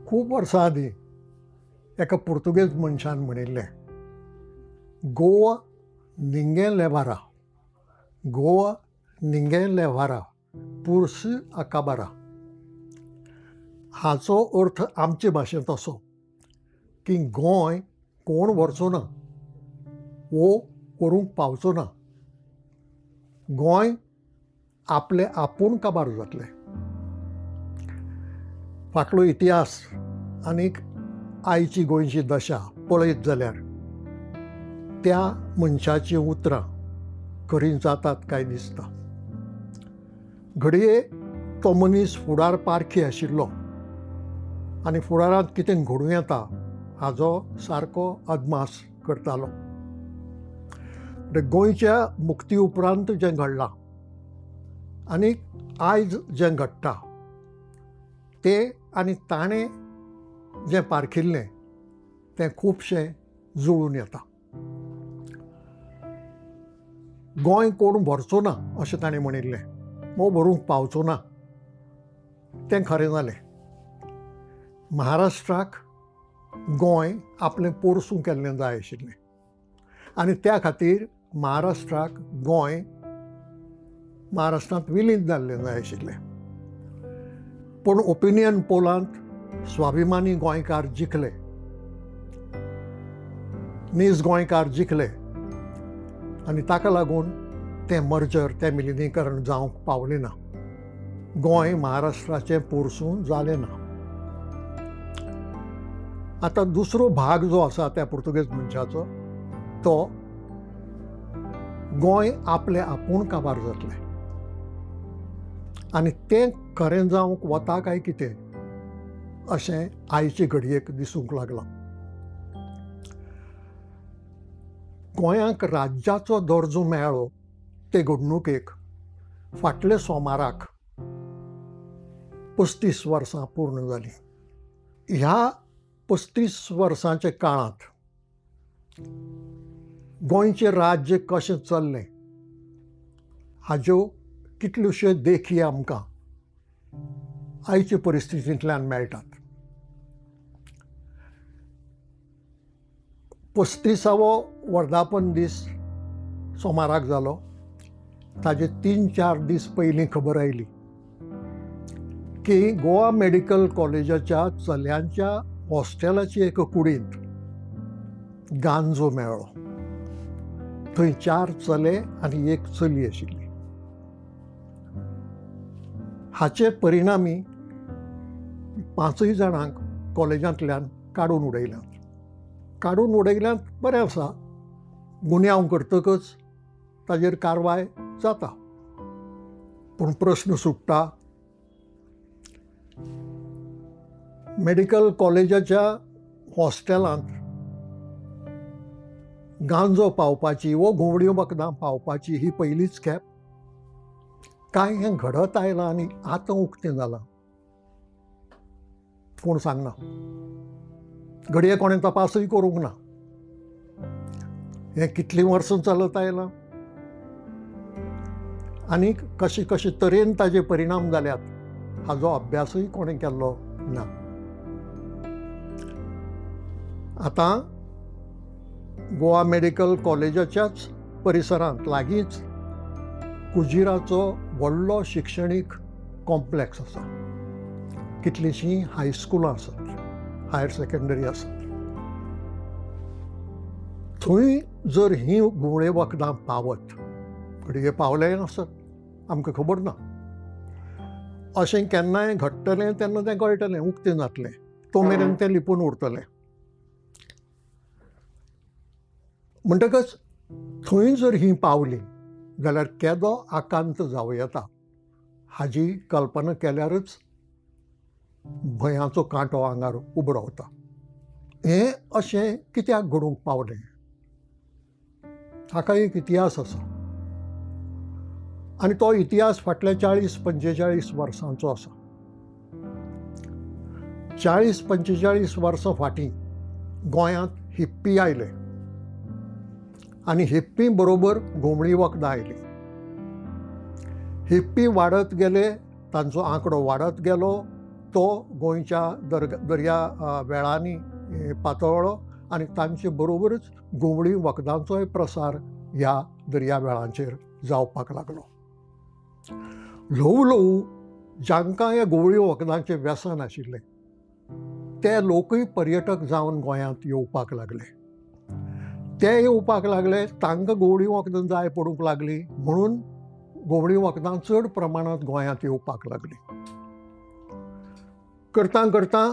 खूब वर्सां आदीं एका पुर्तुगेज मनशान म्हणिल्लें, गोवा निंगे लेवारा, गोवा निंगे लेवारा पुर्स आकाबारा. हाचो अर्थ आमचे भाशेंत असो की गोंय कोण व्हरचो ना वो करूंक पावचो ना, गोंय आपले आपूण काबार जातलें. फाटलो इतिहास आनीक आयची गोंयची दशा पळयत जाल्यार त्या मनशाचीं उतरां खरीं जातात काय दिसता. घडये तो मनीस फुडार पारखी आशिल्लो आनी फुडारांत कितें घडूं येता हाजो सारको अदमास करतालो. गोंयच्या मुक्ती उपरांत जें घडलां आनी आयज जें घडटा तें आनी ताणें जें पारखिल्लें तें खुबशें जुळून येता. गोंय कोण भरचो ना अशें ताणें म्हणिल्लें, वो भरूंक पावचो ना, तें खरें जालें. महाराष्ट्राक गोंय आपलें पोरसूं केल्लें जाय आशिल्लें आनी त्या खातीर महाराष्ट्राक गोंय महाराष्ट्रांत विलीन जाल्लें जाय आशिल्लें. पूण ओपिनियन पोलांत स्वाभिमानी गोंयकार जिखले, नीज गोंयकार जिखले आनी ताका लागून तें मर्जर, तें विलिनीकरण जावंक पावलें ना. गोंय महाराष्ट्राचें पोरसूं जालें ना. आतां दुसरो भाग जो आसा त्या पुर्तुगेज मनशाचो, तो गोंय आपले आपूण काबार जातलें आनी तें खरें जावंक वता काय कितें अशें आयचे घडयेक दिसूंक लागलां. गोंयांक राज्याचो दर्जो मेळ्ळो ते घडणुकेक फाटले सोमाराक 35 वर्सां पूर्ण जालीं. ह्या 35 वर्सांच्या काळांत गोंयचें राज्य कशें चल्लें हाज्यो कितल्योश्यो देखी आमकां आयचे परिस्थितींतल्यान मेळटात. 35वो वर्धापन दीस सोमाराक जालो. ताजे 3-4 दीस पयलीं खबर आयली की गोवा मेडिकल कॉलेजाच्या चल्यांच्या हॉस्टेलाची एक कुडींत गांजो मेळ्ळो. थंय 4 चले आनी 1 चली आशिल्ली. हाचे परिणामी 5 जाणांक कॉलेजांतल्यान काडून उडयल्यात. काडून उडयल्यात बरें आसा, गुन्यांव करतकच ताजेर कारवाय जाता, पूण प्रश्न सुट्टा मेडिकल कॉलेजाच्या हॉस्टेलांत गांजो पावपाची वो घुंवड्यो वखदां पावपाची ही पयलीच खेप काय हें घडत आयलां आनी आतां उक्तें जालां कोण सांगना. घडये कोणें तपासूय करूंक ना. हें कितलीं वर्सां चलत आयलां आनी कशे कशे तरेन ताजे परिणाम जाल्यात हाजो अभ्यासूय कोणें केल्लो ना. आतां गोवा मेडिकल कॉलेजाच्याच परिसरांत लागींच कुजिराचो व्हडलो शिक्षणीक कॉम्प्लेक्स आसा. कितलींशीं हायस्कुलां आसात, हायर सेकंडरी आसात. थंय जर हीं घुंवळे वखदां पावत, घडये पावलें आसत, आमकां खबर ना, अशें केन्नाय घडटलें तेन्ना तें कळटलें, उक्तें जातलें, तो मेरेन तें लिपून उरतलें. म्हणटकच थंय जर हीं पावलीं जाल्यार केदो आकांत जावं येता हाजी कल्पना केल्यारच भंयाचो कांटो आंगार उबो रावता. हें अशें कित्याक घडूंक पावलें हाका एक इतिहास आसा आनी तो इतिहास फाटल्या 40-45 वर्सांचो आसा. 40-45 वर्सां फाटीं गोंयांत हिप्पी आयले आनी हिप्पी बरोबर घुंवळी वखदां आयलीं. हिप्पी वाडत गेले, तांचो आंकडो वाडत गेलो, तो गोंयच्या दर्या वेळांनी पातळ्ळो आनी तांचे बरोबरच घुंवळी वखदांचोय प्रसार ह्या दर्या वेळांचेर जावपाक लागलो. ल्हवू ल्हवू जांकां ह्या घुंवळी वखदांचें व्यसन आशिल्लें ते लोकूय पर्यटक जावन गोंयांत येवपाक लागले. ते येवपाक लागले, तांकां घुंवळी वखदां जाय पडूंक लागली, म्हणून घुंवळी वखदां चड प्रमाणांत गोंयांत येवपाक लागली. करतां करतां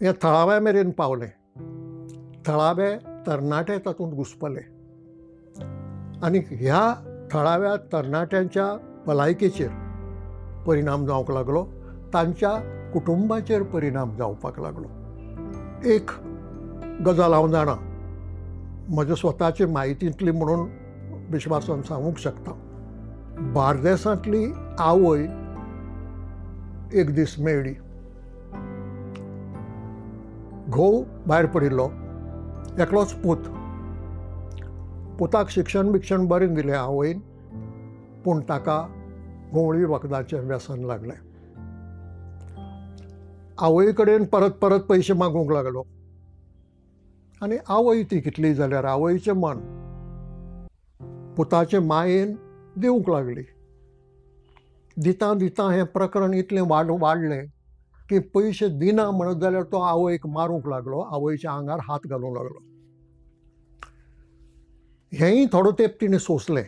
हें थळाव्या मेरेन पावलें. थळावे तरणाटे तातूंत घुसपले आनी ह्या थळाव्या तरणाट्यांच्या भलायकेचेर परिणाम जावंक लागलो, तांच्या कुटुंबाचेर परिणाम जावपाक लागलो. एक गजाल हांव जाणा, म्हज्या स्वताचे म्हायतींतली म्हणून विश्वासान सांगूंक शकता. बार्देसांतली आवय एक दीस मेळ्ळी. घोव भायर पडिल्लो, एकलोच पूत. पुताक शिक्षण बिक्षण बरें दिलें आवयन, पूण ताका घुंवळी वखदाचें व्यसन लागलें. आवय कडेन परत परत पयशे मागूंक लागलो आनी आवय ती कितली जाल्यार आवयचें मन पुताचे मायेन दिवंक लागली. दिता दिता हें प्रकरण इतलें वाडलें की पयशे दिना म्हणत जाल्यार तो आवयक मारूंक लागलो, आवयच्या आंगार हात घालूंक लागलो. हेंय थोडो तेंप तिणें सोंसलें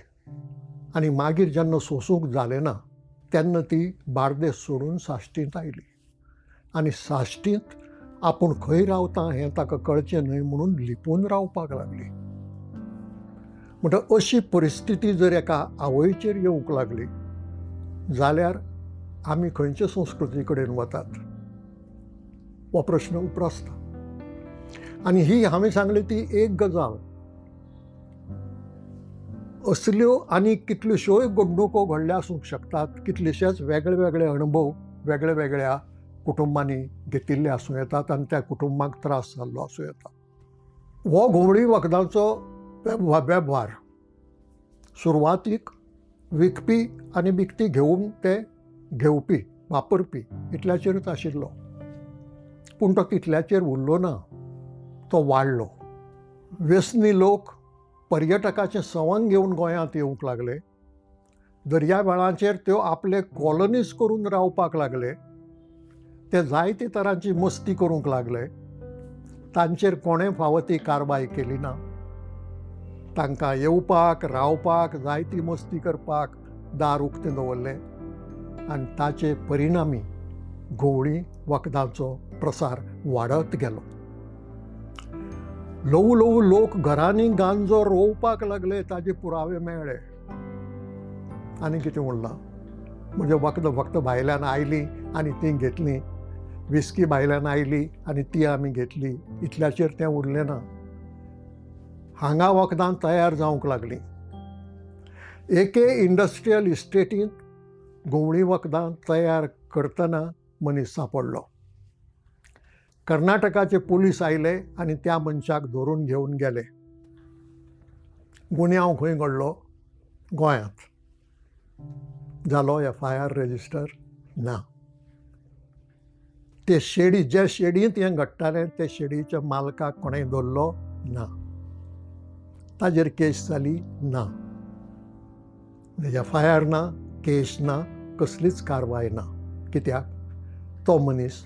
आनी मागीर जेन्ना सोंसूंक जालें ना तेन्ना ती बार्देस सोडून साश्टींत आयली आनी साश्टींत आपूण खंय रावता हें ताका कळचें न्हय म्हणून लिपून रावपाक लागली. म्हणटा अशी परिस्थिती जर एका आवयचेर येवंक लागली जाल्यार आमी खंयचे संस्कृती कडेन वतात हो प्रश्न उप्रासता. आनी ही हांवें सांगली ती एक गजाल. असल्यो आनी कितल्योश्योय घडणुको घडल्या आसूंक शकतात, कितलेशेच वेगळे वेगळे अणभव वेगळे वेगळ्या कुटुंबांनी घेतिल्ले आसूं येतात आनी त्या कुटुंबांक त्रास जाल्लो आसूं येता. हो घुंवळी वखदांचो वेव्हार सुरवातीक विकपी आनी विकती घेवन ते घेवपी वापरपी इतल्याचेरूच आशिल्लो, पूण तो तितल्याचेर उरलो ना, तो वाडलो. व्यसनी लोक पर्यटकाचें सवंग घेवन गोंयांत येवंक लागले, दर्या वेळांचेर त्यो आपले कॉलनीज करून रावपाक लागले, ते जायते तरांची मस्ती करूंक लागले. तांचेर कोणें फावो ती कारवाय केली ना. तांकां येवपाक रावपाक जायती मस्ती करपाक दार उक्तें दवरलें आनी ताचे परिणामी घुंवळी वखदांचो प्रसार वाडत गेलो. ल्हवू ल्हवू लोक घरांनी गांजो रोवपाक लागले, ताजे पुरावे मेळ्ळे. आनी कितें उरलां म्हणजे वखदां फक्त भायल्यान आयलीं आनी तीं घेतलीं, विस्की भायल्यान आयली आनी ती आमी घेतली, इतल्याचेर तें उरलें ना. हांगा वखदां तयार जावंक लागलीं. एके इंडस्ट्रियल इस्टेटींत घुंवळी वखदां तयार करतना मनीस सांपडलो. कर्नाटकाचे पुलीस आयले आनी त्या मनशाक धरून घेवन गेले. गुन्यांव खंय घडलो? गोंयांत. जालो एफ I R register ना. ते शेडी, जे शेडींत हें घडटालें ते शेडीच्या मालकाक कोणें धरलो ना, ताजेर केस जाली ना, एफ I R ना, केस ना, कसलीच कारवाय ना. कित्याक? तो मनीस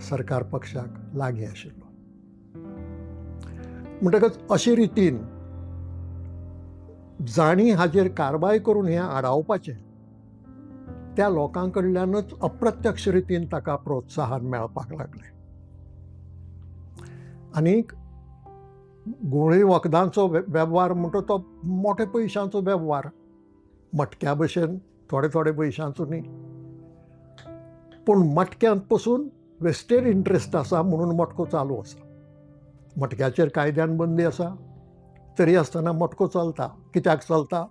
सरकार पक्षाक लागीं आशिल्लो. म्हणटकच अशे रितीन जांणी हाजेर कारवाय करून हें आडावपाचें त्या लोकां कडल्यानच अप्रत्यक्ष रितीन ताका प्रोत्साहन मेळपाक लागलें. आनीक घुंवळी वखदांचो वेव्हार म्हणटा तो मोठ्या पयशांचो वेव्हार, मटक्या भशेन थोडे थोडे पयशांचो न्ही, पूण मटक्यांत पसून वेस्टेड इंट्रस्ट आसा म्हणून मटको चालू आसा. मटक्याचेर कायद्यान बंदी आसा तरी आसतना मटको चलता. कित्याक चलता?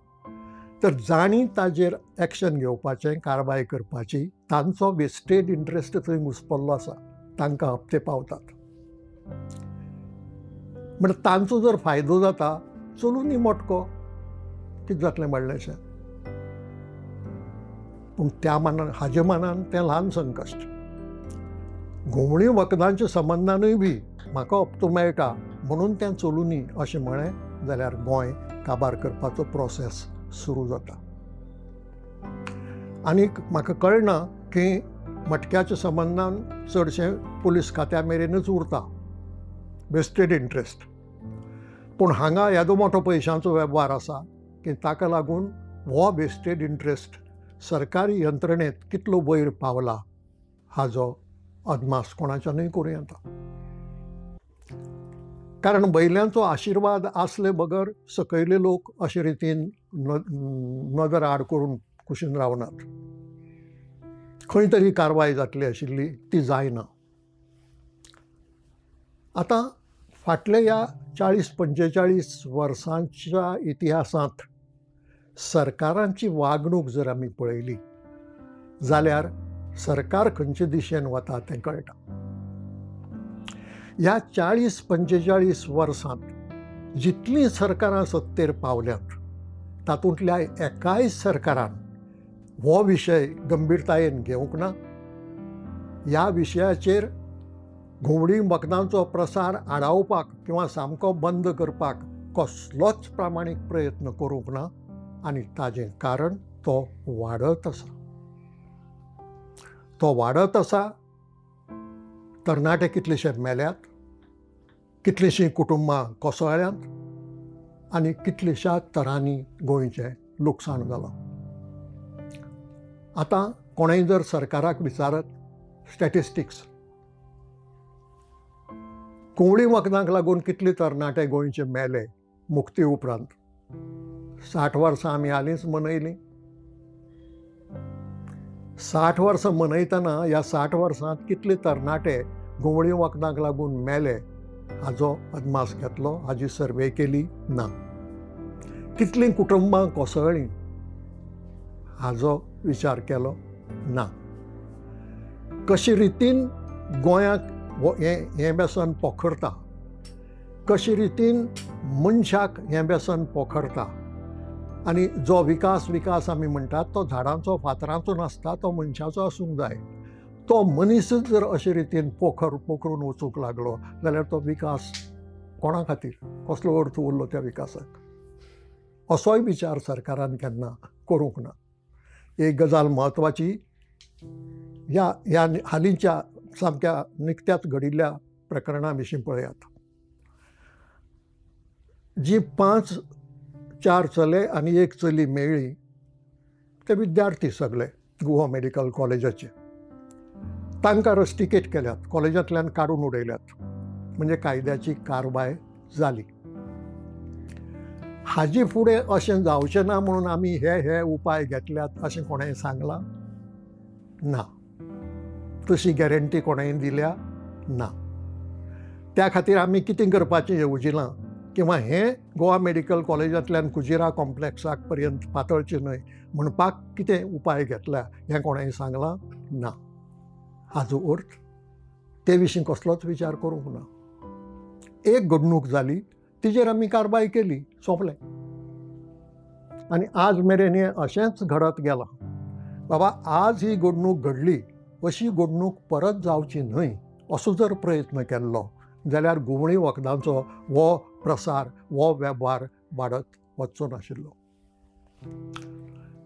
तर जांणी ताजेर एक्शन घेवपाचें, कारवाय करपाची, तांचो वेस्टेड इंट्रस्ट थंय घुसपल्लो आसा, तांकां हप्ते पावतात. म्हणटा तांचो जर फायदो जाता, चलूं न्ही मटको, कितें जातलें व्हडलेंशें? पूण त्या मानान, हाजे मानान तें ल्हान संकश्ट. घुंवळी वखदांच्या संबंदानूय बी म्हाका हप्तो मेळटा म्हणून तें चलुनी अशें म्हळें जाल्यार गोंय काबार करपाचो प्रोसेस सुरू जाता. आनीक म्हाका कळना की मटक्याच्या संबंदान चडशें पुलीस खात्या मेरेनच उरता, वेस्टेड इंट्रस्ट. पूण हांगा येदो मोठो पयशांचो वेव्हार आसा की ताका लागून हो वेस्टेड इंट्रस्ट सरकारी यंत्रणेंत कितलो वयर पावला हाजो अदमास कोणाच्यानूय करूं येता. कारण वयल्यांचो आशिर्वाद आसले बगर सकयले लोक अशे रितीन नदर आड करून कुशीन रावनात. खंय तरी कारवाय जातली आशिल्ली ती जायना. आतां फाटल्या ह्या 40-45 वर्सांच्या इतिहासांत सरकारांची वागणूक जर आमी पळयली जाल्यार सरकार खंयचे दिशेन वता तें कळटा. ह्या 40-45 वर्सांत जितलीं सरकारां सत्तेर पावल्यांत तातूंतल्या एकाय सरकारान हो विशय गंभीरतायेन घेवंक ना. ह्या विशयाचेर घुंवळी वखदांचो प्रसार आडावपाक किंवा सामको बंद करपाक कसलोच प्रामाणीक प्रयत्न करूंक ना आनी ताजें कारण तो वाडत आसा. तो वाडत आसा. तरणाटे कितलेशे मेल्यात, कितलींशीं कुटुंबां कोसळ्यांत आनी कितलेश्या तरांनी गोंयचें लुकसाण जालां. आतां कोणेंय जर सरकाराक विचारत स्टॅटिस्टिक्स, घुंवळी वखदांक लागून कितले तरणाटे गोंयचे मेले मुक्ती उपरांत, 60 वर्सां आमी हालींच मनयलीं. 60 वर्सां मनयतना ह्या 60 वर्सांत कितले तरणाटे घुंवळी वखदांक लागून मेले हाजो अदमास घेतलो, हाजी सर्वे केली ना. कितलीं कुटुंबां कोसळ्ळीं हाजो विचार केलो ना. कशी रितीन गोंयाक हें व्यसन पोखरता, कशी रितीन मनशाक हें व्यसन पोखरता आनी जो विकास विकास आमी म्हणटात तो झाडांचो फातरांचो नासता, तो मनशाचो आसूंक जाय. तो मनीसच जर अशे रितीन पोखरून वचूंक लागलो जाल्यार तो विकास कोणा खातीर, कसलो अर्थ उरलो त्या विकासाक, असोय विचार सरकारान केन्ना करूंक ना. एक गजाल म्हत्वाची, ह्या ह्या हालींच्या सामक्या निकत्याच घडिल्ल्या प्रकरणा विशीं पळयात. जी 5-4 चले आनी 1 चली मेळ्ळी ते विद्यार्थी सगळे गोवा मेडिकल कॉलेजाचे, तांकां रस्टिकेट केल्यात, कॉलेजांतल्यान काडून उडयल्यात, म्हणजे कायद्याची कारवाय जाली. हाजे फुडें अशें जावचें ना म्हणून आमी हे हे उपाय घेतल्यात अशें कोणें सांगलां ना, तशी गॅरंटी कोणें दिल्या ना. त्या खातीर आमी कितें करपाचें येवजिलां किंवा हें गोवा मेडिकल कॉलेजांतल्यान कुजिरा कॉम्प्लेक्साक पर्यंत पातळचें न्हय म्हणपाक कितें उपाय घेतला हें कोणें सांगलां ना. हाजो अर्थ ते विशीं कसलोच विचार करूंक ना. एक घडणूक जाली तिजेर आमी कारवाय केली, सोंपलें. आनी आज मेरेन हें अशेंच घडत गेलां. बाबा आज ही घडणूक घडली, अशी घडणूक परत जावची न्हय असो जर प्रयत्न केल्लो जाल्यार घुंवळी वखदांचो हो प्रसार, हो वेव्हार वाडत वचचो नाशिल्लो.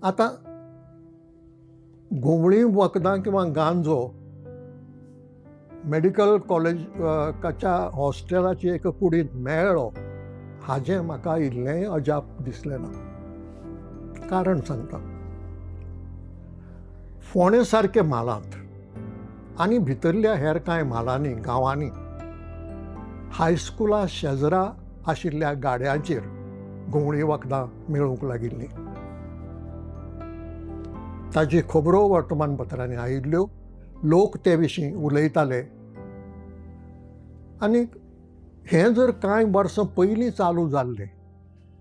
आतां घुंवळी वखदां किंवा गांजो मेडिकल कॉलेजाच्या हॉस्टेलाची एका कुडींत मेळ्ळो हाजें म्हाका इल्लेंय अजाप दिसलें ना. कारण सांगता, फोंडे सारके म्हालांत आनी भितरल्या हेर कांय म्हालांनी, गांवांनी हायस्कुला शेजरा आशिल्ल्या गाड्यांचेर घुंवळी वखदां मेळूंक लागिल्लीं. ताजी खबरो वर्तमानपत्रांनी आयिल्ल्यो, लोक ते विशीं उलयताले. आनी हें जर कांय वर्सां पयलीं चालू जाल्लें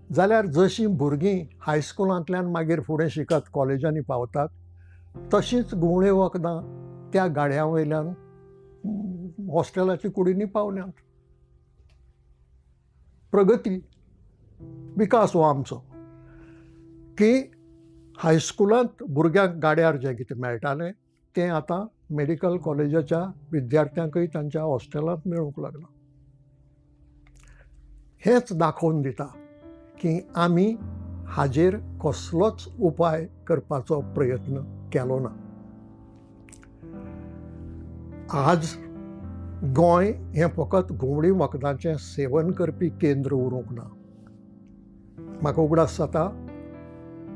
जाल्यार जशीं भुरगीं हायस्कुलांतल्यान मागीर फुडें शिकत कॉलेजांनी पावतात तशींच घुंवळे वखदां त्या गाड्यां वयल्यान हॉस्टेलाच्या कुडींनी पावल्यांत. प्रगती, विकास हो आमचो की हायस्कुलांत भुरग्यांक गाड्यार जें कितें मेळटालें तें आतां मेडिकल कॉलेजाच्या विद्यार्थ्यांकय तांच्या हॉस्टेलांत मेळूंक लागलां. हेंच दाखोवन दिता की आमी हाजेर कसलोच उपाय करपाचो प्रयत्न केलो ना. आज गोंय हें फकत घुंवळी वखदांचें सेवन करपी केंद्र उरूंक ना. म्हाका उगडास जाता,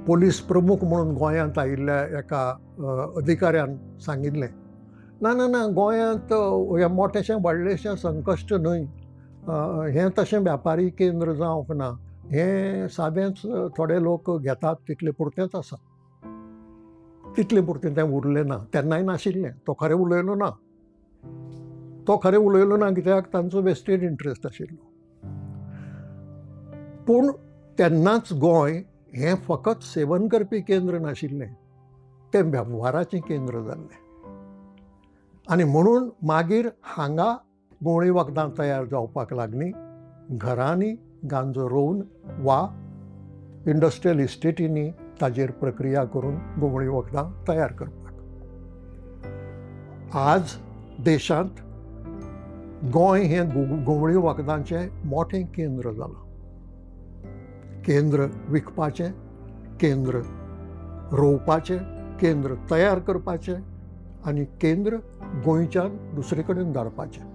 पोलीस प्रमुख म्हणून गोंयांत आयिल्ल्या एका अधिकाऱ्यान सांगिल्लें, ना ना ना, गोंयांत हें मोठेशें व्हडलेशें संकश्ट न्हय, हें तशें व्यापारी केंद्र जावंक ना, हें सादेंच थोडे लोक घेतात तितले पुरतेंच आसा. तितले पुरतें तें उरलें ना, तेन्नाय नाशिल्लें. तो खरें उलयलो ना, तो खरें उलयलो ना कित्याक तांचो वेस्टेड इंट्रस्ट आशिल्लो. पूण तेन्नाच गोंय हें फकत सेवन करपी केंद्र नाशिल्लें, तें वेव्हाराचें केंद्र जाल्लें. आनी म्हणून मागीर हांगा घुंवळी वखदां तयार जावपाक लागलीं, घरांनी गांजो रोवन वा इंडस्ट्रियल इस्टेटींनी ताजेर प्रक्रिया करून घुंवळी वखदां तयार करपाक. आज देशांत गोंय हें घुंवळी वखदांचें मोठें केंद्र जालां. केंद्र विकपाचें, केंद्र रोवपाचें, केंद्र तयार करपाचें आनी केंद्र गोंयच्यान दुसरे कडेन धाडपाचें.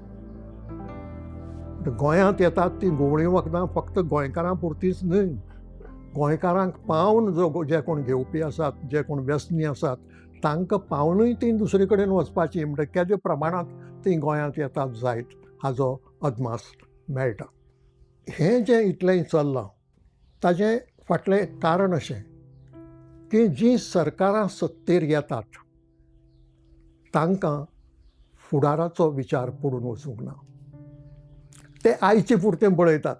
गोंयांत येतात ती घुंवळी वखदां फक्त गोंयकारां पुरतीच न्हय, गोंयकारांक पावन जो जे कोण घेवपी आसात, जे कोण व्यसनी आसात तांकां पावनूय ती दुसरे कडेन वचपाची. म्हणटा केद्या प्रमाणांत ती गोंयांत येतात जायत हाजो अदमास मेळटा. हें जें इतलें चल्लां ताजें फाटलें कारण अशें की जीं सरकारां सत्तेर येतात तांकां फुडाराचो विचार पडून वचूंक ना. ते आयचे पुरतें पळयतात,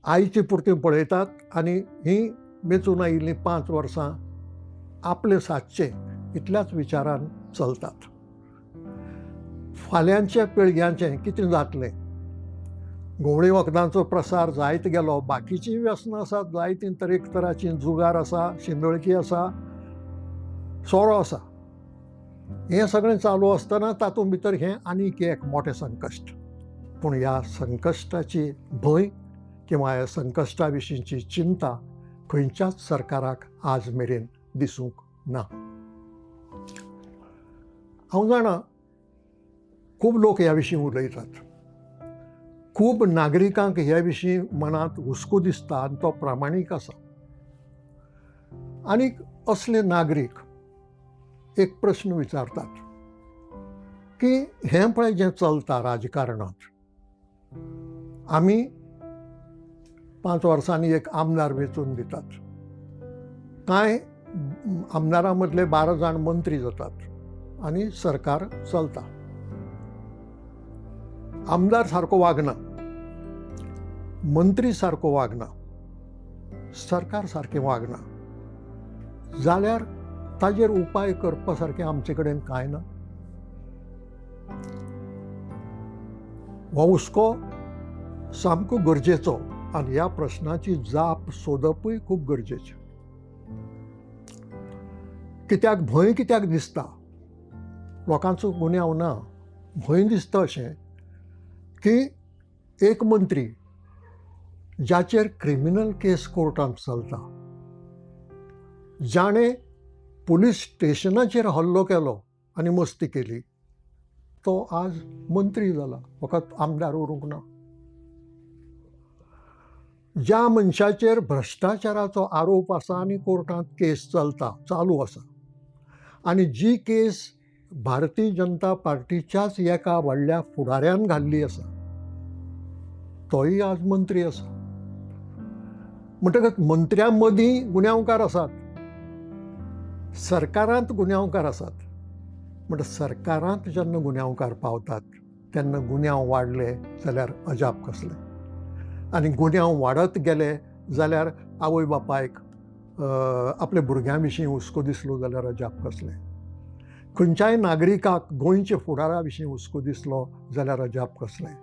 आयचे पुरतें पळयतात आनी हीं वेंचून आयिल्लीं 5 वर्सां आपलें सादचें इतल्याच विचारान चलतात. फाल्यांच्या पिळग्यांचें कितें जातलें? घुंवळी वखदांचो प्रसार जायत गेलो, बाकीचीं व्यसनां आसात जायतीं तरेकतराचीं, जुगार आसा, शिंदळकी आसा, सोरो आसा. हें सगळें चालू आसतना तातूंत भितर हें आनीक एक मोठें संकश्ट. पूण ह्या संकश्टाची भंय किंवा ह्या संकश्टा विशींची चिंता खंयच्याच सरकाराक आज मेरेन दिसूंक ना. हांव जाणा खूब लोक ह्या विशीं उलयतात, खूब नागरिकांक ह्या विशीं मनांत हुस्को दिसता आनी तो प्रामाणीक आसा. आनीक असले नागरीक एक प्रश्न विचारतात की हें पळय जें चलता राजकारणांत, आमी 5 वर्सांनी एक आमदार वेंचून दितात, कांय आमदारां मदले 12 जाण मंत्री जातात आनी सरकार चलता. आमदार सारको वागना, मंत्री सारको वागना, सरकार सारकें वागना जाल्यार ताजेर उपाय करपा सारकें आमचे कडेन कांय ना. हो हुस्को सामको गरजेचो आनी ह्या प्रश्नाची जाप सोदपूय खूब गरजेचें. कित्याक भंय कित्याक दिसता? लोकांचो गुन्यांव ना, भंय दिसता अशें की एक मंत्री जाचेर क्रिमिनल केस कोर्टांत चलता, जाणें पुलीस स्टेशनाचेर हल्लो केलो आनी मस्ती केली, तो आज मंत्री जाला, फकत आमदार उरूंक ना. ज्या मनशाचेर भ्रश्टाचाराचो आरोप आसा आनी कोर्टांत केस चलता, चालू आसा, आनी जी केस भारतीय जनता पार्टीच्याच एका व्हडल्या फुडाऱ्यान घाल्ली आसा, तोय आज मंत्री आसा. म्हणटकच मंत्र्यां मदीं गुन्यांवकार आसात, सरकारांत गुन्यांवकार आसात. म्हणटा सरकारांत जेन्ना गुन्यांवकार पावतात तेन्ना गुन्यांव वाडले जाल्यार अजाप कसलें, आनी गुन्यांव वाडत गेले जाल्यार आवय बापायक आपल्या भुरग्यां विशीं हुस्को दिसलो जाल्यार अजाप कसलें, खंयच्याय नागरिकाक गोंयच्या फुडारा विशीं हुस्को दिसलो जाल्यार अजाप कसलें.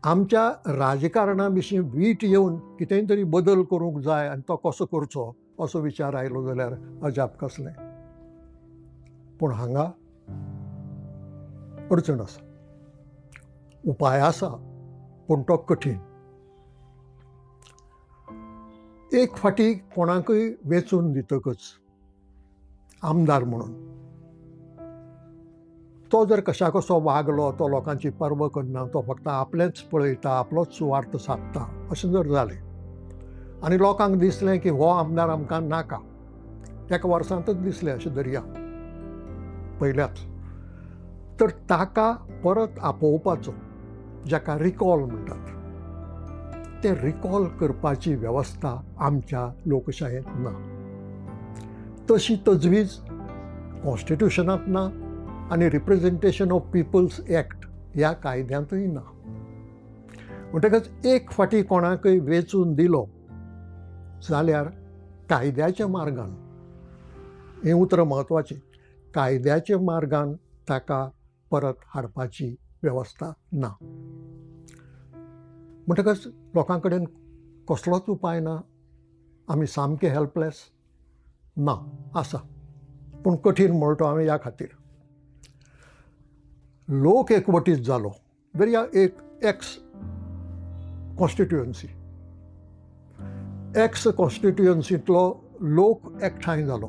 आमच्या राजकारणा विशीं वीट येवन कितेंय तरी बदल करूंक जाय आनी तो कसो करचो असो विचार आयलो जाल्यार अजाप कसलें. पूण हांगा अडचण आसा. उपाय आसा पूण तो कठीण. एक फाटी कोणाकूय वेंचून दितकच आमदार म्हणून तो जर कशा कसो वागलो, तो लोकांची पर्वा करना, तो फक्त आपलेंच पळयता, आपलोच सुवार्थ सादता अशें जर जालें आनी लोकांक दिसलें की हो आमदार आमकां नाका, एका वर्सांतच दिसलें अशें धरया पयल्याच, तर ताका परत आपोवपाचो, जाका रिकॉल म्हणटात, तें रिकॉल करपाची वेवस्था आमच्या लोकशायेंत ना. तशी तजवीज कॉन्स्टिट्युशनांत ना आनी रिप्रेझेंटेशन ऑफ पिपल्स एक्ट ह्या कायद्यांतूय ना. म्हणटकच एक फाटी कोणाकय वेंचून दिलो जाल्यार कायद्याच्या मार्गान, हीं उतरां म्हत्वाचीं, कायद्याच्या मार्गान ताका परत हाडपाची वेवस्था ना. म्हणटकच लोकां कडेन कसलोच उपाय ना, आमी सामके हेल्पलेस ना आसा. पूण कठीण म्हणटा हांवें ह्या खातीर. लोक एकवटीत जालो, धरया एक एक्स कॉन्स्टिट्युएन्सी, एक्स कॉन्स्टिट्युएन्सींतलो लोक एकठांय जालो,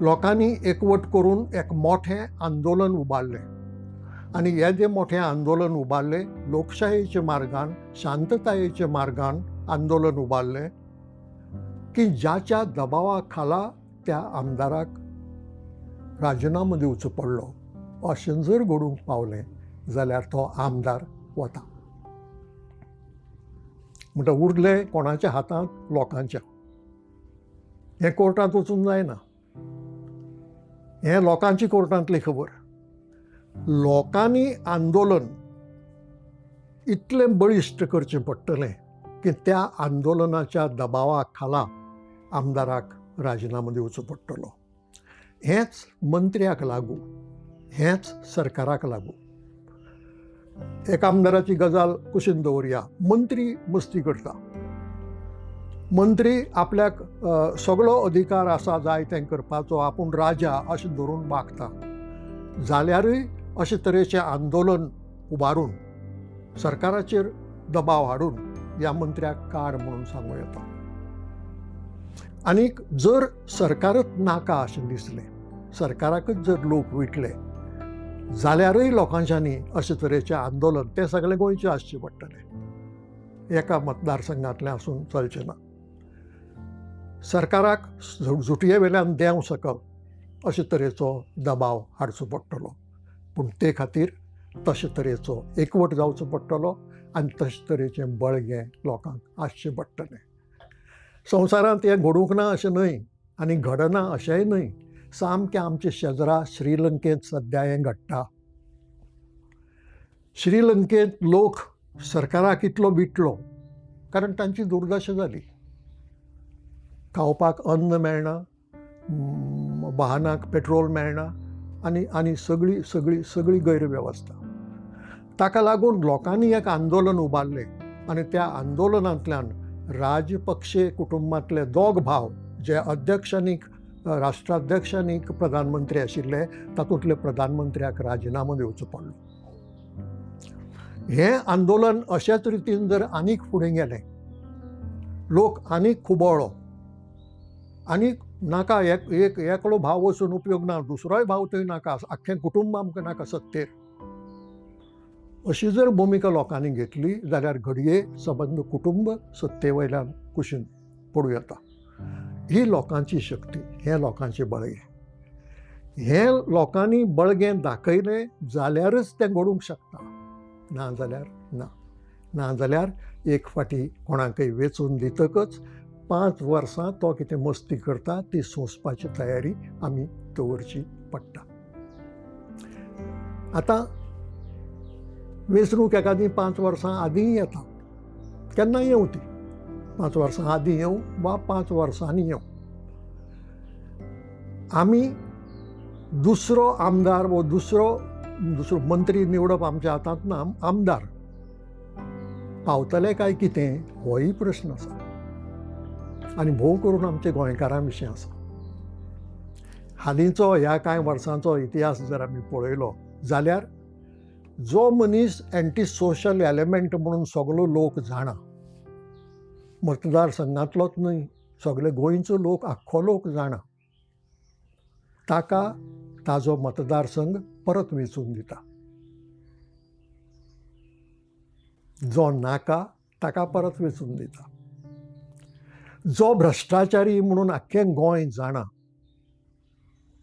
लोकांनी एकवट करून एक मोठें आंदोलन उबारलें आनी हें जें मोठें आंदोलन उबारलें लोकशायेच्या मार्गान, शांततायेच्या मार्गान आंदोलन उबारलें की ज्याच्या दबावा खाला त्या आमदाराक राजिनामो दिवचो पडलो, अशें जर घडूंक पावलें जाल्यार तो आमदार वता. म्हणटा उरलें कोणाच्या हातांत? लोकांच्या. हें कोर्टांत वचूंक जायना, हें लोकांची कोर्टांतली खबर. लोकांनी आंदोलन इतलें बळिश्ट करचें पडटलें की त्या आंदोलनाच्या दबावा खाला आमदाराक राजिनामो दिवचो पडटलो. हेंच मंत्र्याक लागू, हेंच सरकाराक लागू. एक आमदाराची गजाल कुशीन दवरया, मंत्री मस्ती करता, मंत्री आपल्याक सगळो अधिकार आसा जाय तें करपाचो, आपूण राजा अशें धरून वागता, जाल्यारूय अशे तरेचें आंदोलन उबारून सरकाराचेर दबाव हाडून ह्या मंत्र्याक काड म्हणून सांगूं येता. आनीक जर सरकारच नाका अशें दिसलें, सरकाराकच जर लोक विटले जाल्यारूय लोकांच्यांनी अशे तरेचें आंदोलन, तें सगळें गोंयचें आसचें पडटलें, एका मतदारसंघांतलें आसून चलचें ना. सरकाराक झुटये वेल्यान देंव सकल अशे तरेचो दबाव हाडचो पडटलो, पूण ते खातीर तशे तरेचो एकवट जावचो पडटलो आनी तशे तरेचें बळगें लोकांक आसचें पडटलें. संवसारांत हें घडूंक ना अशें न्हय आनी घडना अशेंय न्हय. सामकें आमचे शेजरा श्रीलंकेंत सद्या हें घडटा. श्रीलंकेंत लोक सरकाराक इतलो विटलो कारण तांची दुर्दशा जाली, खावपाक अन्न मेळना, वाहनाक पेट्रोल मेळना आनी आनी सगळी सगळी सगळी गैरवेवस्था. ताका लागून लोकांनी एक आंदोलन उबारलें आनी त्या आंदोलनांतल्यान राजपक्षे कुटुंबांतले दोग भाव जे अध्यक्ष आनी राष्ट्राध्यक्ष आनी प्रधानमंत्री आशिल्ले, तातूंतले प्रधानमंत्र्याक राजिनामो दिवचो पडलो. हें आंदोलन अशेच रितीन जर आनीक फुडें गेलें, लोक आनीक खुबळ्ळो, आनीक नाका एक एक एकलो भाव वचून उपयोग ना, दुसरोय भाव थंय नाका, आख्खें कुटुंब आमकां नाका सत्तेर, अशी जर भुमिका लोकांनी घेतली जाल्यार घडये सबंद कुटुंब सत्ते वयल्यान कुशीन पडूं येता. ही लोकांची शक्ती, हें लोकांचें बळगें. हें लोकांनी बळगें दाखयलें जाल्यारच तें घडूंक शकता, ना जाल्यार ना. ना जाल्यार एक फाटी कोणाकय वेंचून दितकच 5 वर्सां तो कितें मस्ती करता ती सोंसपाची तयारी आमी दवरची पडटा. आतां वेंचणूक एकादी 5 वर्सां आदींय येता, केन्ना येवं ती, 5 वर्सां आदीं येवं वा 5 वर्सांनी येवं, आमी दुसरो आमदार वो दुसरो दुसरो मंत्री निवडप आमच्या हातांत ना. आमदार पावतले काय कितें होय प्रश्न आसा आनी भोव करून आमच्या गोंयकारां विशीं आसा. हालींचो ह्या कांय वर्सांचो इतिहास जर आमी पळयलो जाल्यार जो मनीस एंटी सोशल एलिमेंट म्हणून सगलो लोक जाणा, मतदारसंघांतलोच न्हय सगळे गोंयचो लोक, आख्खो लोक जाणा, ताका ताजो मतदारसंघ परत वेंचून दिता. जो नाका ताका परत वेंचून दिता. जो भ्रश्टाचारी म्हणून आख्खें गोंय जाणा,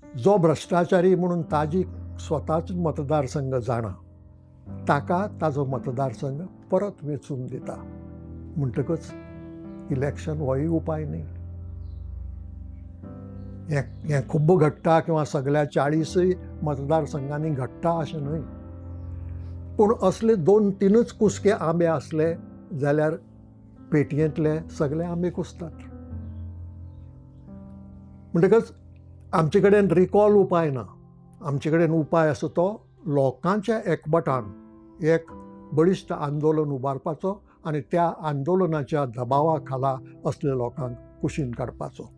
जो भ्रश्टाचारी म्हणून ताजी स्वताच मतदारसंघ जाणा, ताका ताजो मतदारसंघ परत वेंचून दिता. म्हणटकच इलेक्शन होय उपाय न्ही. हें खूब्ब घडटा किंवा सगळ्या 40 मतदारसंघांनी घडटा अशें न्हय, पूण असले 2-3 कुसके आंबे आसले जाल्यार पेटयेंतले सगळे आंबे कुसतात. म्हणटकच आमचे कडेन रिकॉल उपाय ना. आमचे कडेन उपाय आसा तो लोकांच्या एकमटान एक बळिश्ट आंदोलन उबारपाचो आनी त्या आंदोलनाच्या दबावा खाला असले लोकांक कुशीन काडपाचो.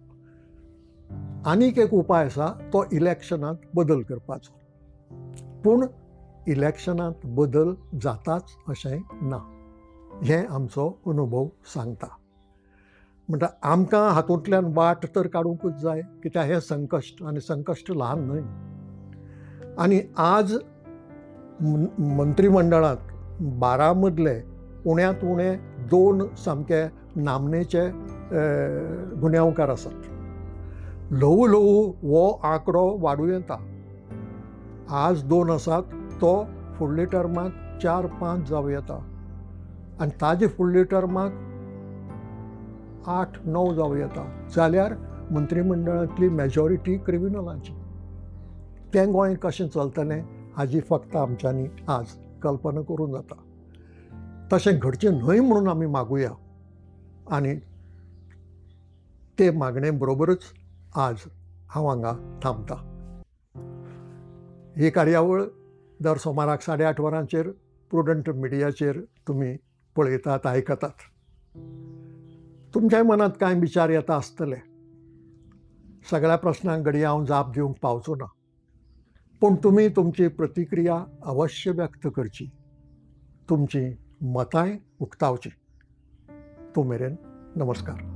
आनीक एक उपाय आसा तो इलेक्शनांत बदल करपाचो. पूण इलेक्शनांत बदल जाताच अशें ना, हें आमचो अनुभव सांगता. म्हणटा आमकां हातूंतल्यान वाट तर काडुंकूच जाय, कित्याक हें संकश्ट, आनी संकश्ट ल्हान न्हय. आनी आज मंत्रीमंडळांत 12 मदले उण्यांत उणे 2 सामके नामनेचे गुन्यांवकार आसात. ल्हवू ल्हवू हो आंकडो वाडूं येता. आज 2 आसात, तो फुडल्या टर्माक 4-5 जावं येता आनी ताजे फुडल्या टर्माक 8-9 जावं येता. जाल्यार मंत्रीमंडळांतली मेजॉरिटी क्रिमिनलांची. तें गोंय कशें चलतलें हाजी फक्त आमच्यांनी आज कल्पना करूं जाता. तशें घडचें न्हय म्हणून आमी मागुया आनी ते मागणे बरोबरच आज हांव हांगा थांबता. ही कार्यावळ दर सोमाराक 8:30 वरांचेर प्रुडंट मिडियाचेर तुमी पळयतात, आयकतात. तुमच्याय मनांत कांय विचार येता आसतले. सगळ्या प्रश्नांक घडये हांव जाप दिवंक पावचो ना, पूण तुमी तुमची प्रतिक्रिया अवश्य व्यक्त करची, तुमची मतांय उक्तावची. तो मेरेन नमस्कार.